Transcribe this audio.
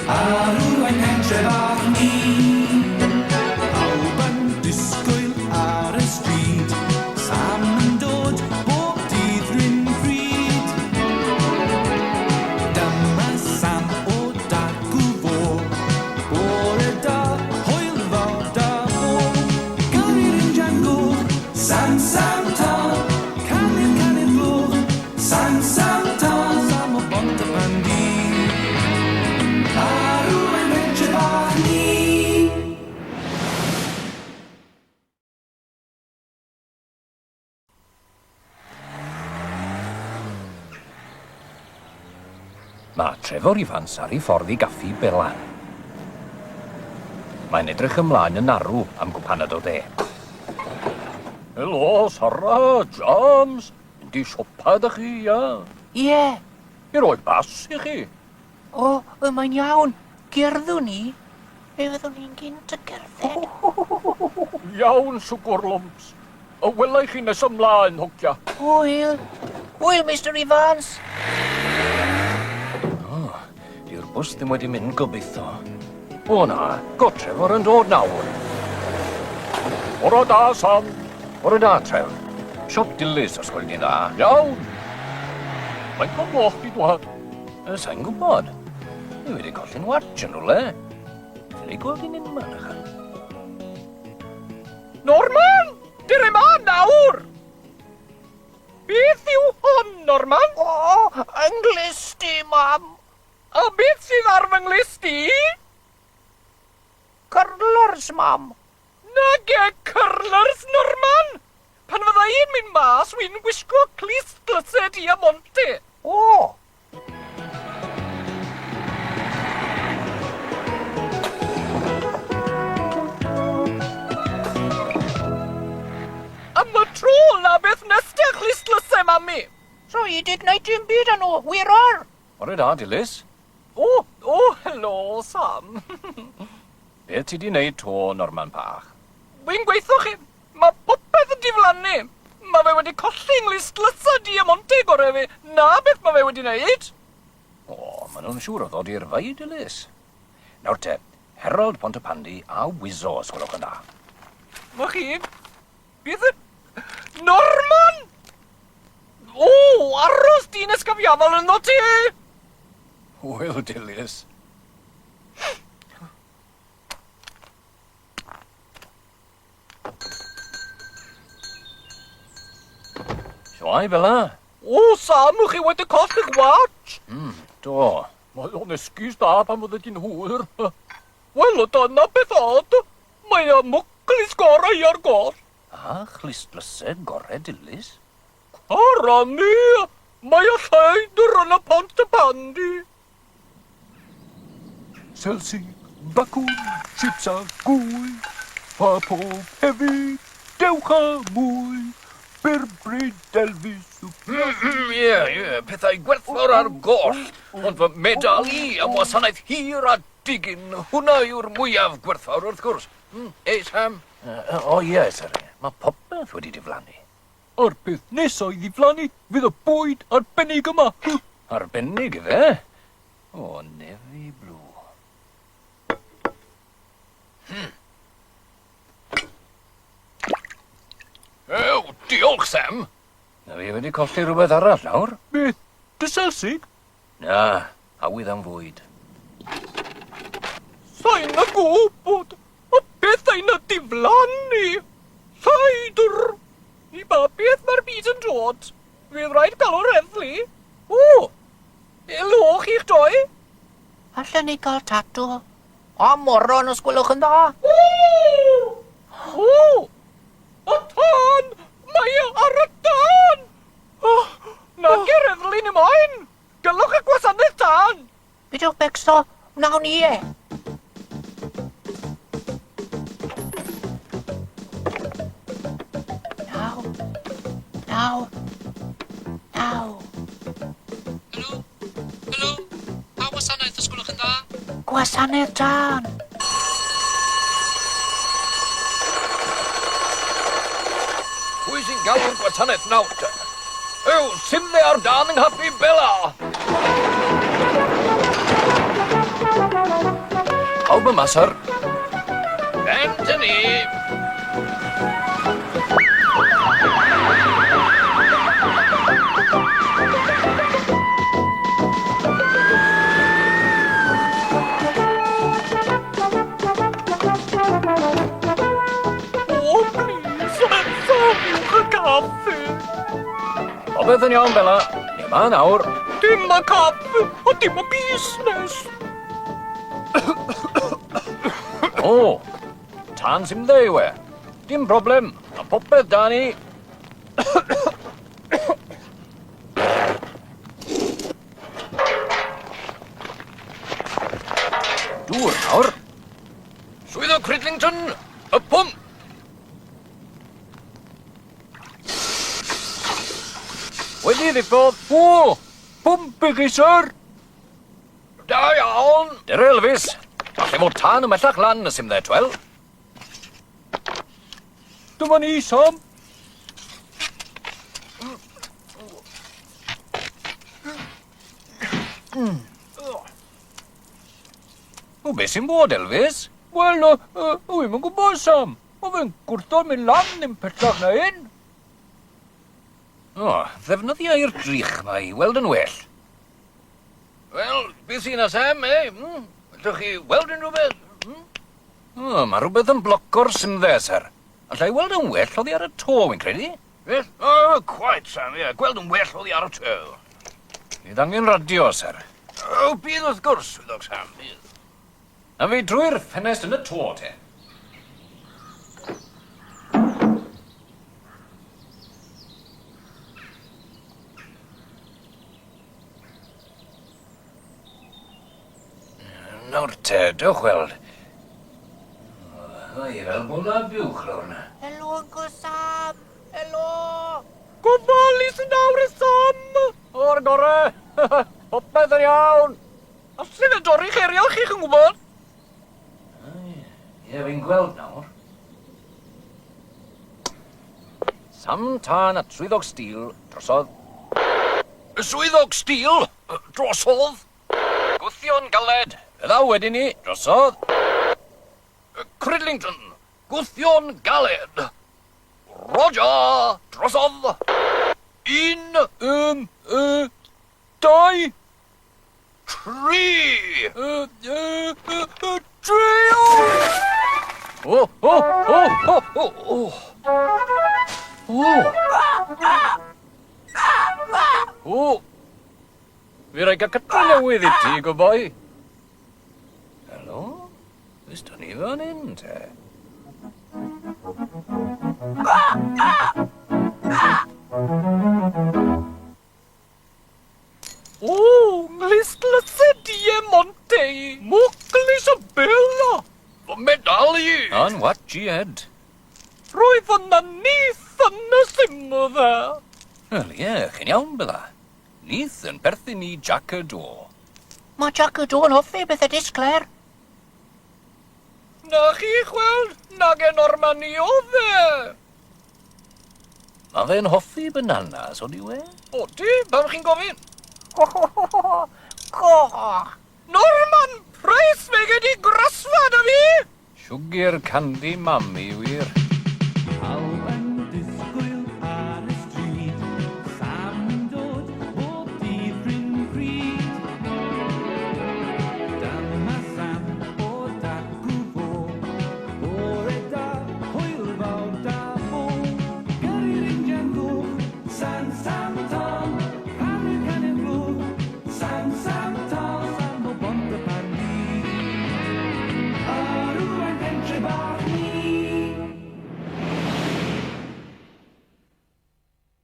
Arwain pentre bach ni. Pawb yn disgwyl ar y stryd. Sam yn dod bob dydd rhywun pryd. Dyma Sam o dacw fo. Bore da, hwyl fawr da bo. Ganu'r injan goch, Sam, Sam, ta. Canu'r, canu'r gloch, Sam, Sam, ta. Sam o Bontypandy. Arwain pentre bach ni. Mae Trefor Ifans ar ei ffordd i gaffi Bela. Mae'n edrych ymlaen yn arw am gwpanad o de. Helo, Sara, James. Mynd i siopa ydych chi, ia? Ie. I roi bas i chi. O, y mae'n iawn. Gerddwn ni. Fe fyddwn ni'n gynt y gerdded. Iawn, siwgr lwmps. Y wela i chi nes ymlaen, hogia. Hwyl. Hwyl, Mister Evans. O, dyw'r bws ddim wedi mynd gobeithio. O na, go Trefor yn dod nawr. Bore da, Sam. Bore da, Tref. Siop Dilys, os gweli di'n dda. Iawn. Faint o gloch di dwad? Sa i'n gwybod. Dwi wedi colli'n watch yn rhywle. Ffili gweld hi'n unman, ychan. Norman! Dere 'ma nawr! Beth yw hon, Norman? O, yng nghlust i, mam. A beth sydd ar fy nghlust i? Cyrlers, mam. Nage cyrlers, Norman! Pan fydda i'n mynd mas, wi'n gwisgo clust dlysau diamante. O! Am y tro 'na beth nest ti â chlust dlysau, mami? So i 'di gwneud dim byd â nhw, wir o'r! Bore da, Dilys. O, o, helo, Sam. Beth ti 'di neud 'to, Norman bach? Wi'n gweitho chi, mae popeth yn diflannu. Mae fe wedi colli nghlustlysa diamante gore fi. 'Na beth mae fe wedi neud. O, maen nhw'n siŵr o ddod i'r fai, Dilys. Nawr te, Herald Pontypandy a Wizzo, os gwelwch yn dda. Ma chi... Beth y... Norman! O, aros di nes gaf i afal ynddo ti! Hwyl, Dilys. Shwmae, Bela? O, Sam, chi wedi colli'ch watch. Do. Mae o'n esgus da pan fydde ti'n hwyr. Wel, dyna beth od. Mae y mwclis gorau ar goll. A chlustlyse gore Dilys. Cara mi! Mae y lleidr yn y pont y pandy. Selsig, bacwn, chips a gwy, a pob hefyd, dewch â mwy, byrbryd Elvis. Ie, ie, pethau gwerthfawr ar goll, ond fy medal i am wasanaeth hir a digyn, hwnna yw'r mwyaf gwerthfawr wrth gwrs. Ei, Sam? O ie, sori, mae popeth wedi diflannu. A'r peth nesa i ddiflannu fydd y bwyd arbennig yma. Arbennig, ife? O, Navy Blue. Ew, diolch, Sam! Na fi wedi colli rhywbeth arall nawr. Beth? Dy selsig? Na, awydd am fwyd. Sai'n y gwybod y pethau na diflannu. Lleidr! I ba beth mae'r byd yn dod? Fydd rhaid galw'r heddlu. O! Helo chi'ch doi? Allen ni gael tatw? A moron os gwelwch yn dda. O! O! Y tân! Mae e ar y tân! O! Nage'r heddlu ni moyn! Galwch y gwasanaeth tân! Peidiwch becso, wnawn ni e. Naw. Naw. Naw. Helo? Helo? Pa wasanaeth os gwelwch yn dda? Gwasanaeth tân! Pwy sy'n galw'r gwasanaeth nawr te? Ew, simdde ar dân yng Nghaffi Bela! Pawb yma, syr. Bent yn ni! O, plis, safiwch y caffi. Popeth yn iawn, Bella. Ni yma nawr. Dim y caffi, a dim y busnes. O, tân simdde yw e. Dim problem, mae popeth da ni. Dŵr nawr. Swyddog Cridlington, y pwmp! Wedi ddiffodd. O! Pwmp i chi, sir! Da iawn! Dere, Elvis. Falle fod tân ymhellach lan y simdde, twel. Dyma ni, Sam. O, beth sy'n bod, Elvis? Wel, uh, uh, wi'm yn gwybod, Sam. O fe'n gwrthod mynd lan ddim pellach na hyn. O, ddefnyddia i'r drych 'ma i weld yn well. Wel, beth sy'n na, Sam, eh? Mm? Allwch chi weld unrhyw beth? Mm? O, mae rhywbeth yn bloco'r simdde, sir. Alla i weld yn well oddi ar y to, wi'n credu. Beth? O, quite, Sam, ie. Gweld yn well oddi ar y to. Bydd angen radio, sir. O, bydd wrth gwrs, swyddog Sam, bydd. A fi drwy'r ffenest yn y to, te. Nawr te, dewch weld. Mae fel bod na buwch lawr yna. Helo, Uncle Sam! Helo! Gofalus nawr, Sam! O'r gore! Popeth yn iawn! Allen y dorri'ch erial chi, chi'n gwybod? Ie, fi'n gweld nawr. Sam Tân at Swyddog Steel drosodd. Swyddog Steel drosodd. Gwthio'n galed. Fe ddaw wedyn ni drosodd. Cridlington, gwthio'n galed. Roger, drosodd. Un. Um, dau. Tri! Tri! O, o, o, o, o, o. O! O! Fi rai gael cytra newydd i ti, good boy. Helo? Fes da ni fan hyn, te? O, nghlust Diamante, Mwclis y Bella. Fy medal i! Yn what i Ed? Roedd yna nyth yn y simdde. Wel ie, chi'n iawn bydda. Nyth yn perthyn i Jac y Do. Mae Jac y Do yn hoffi bethau disglair. Na chi chweld, nag e Norman i oedd e. Mae fe'n hoffi bananas, odi we? Odi, pam chi'n gofyn? Goch! Norman Price, mae gen i grasfa da fi! Siwgr candy mami.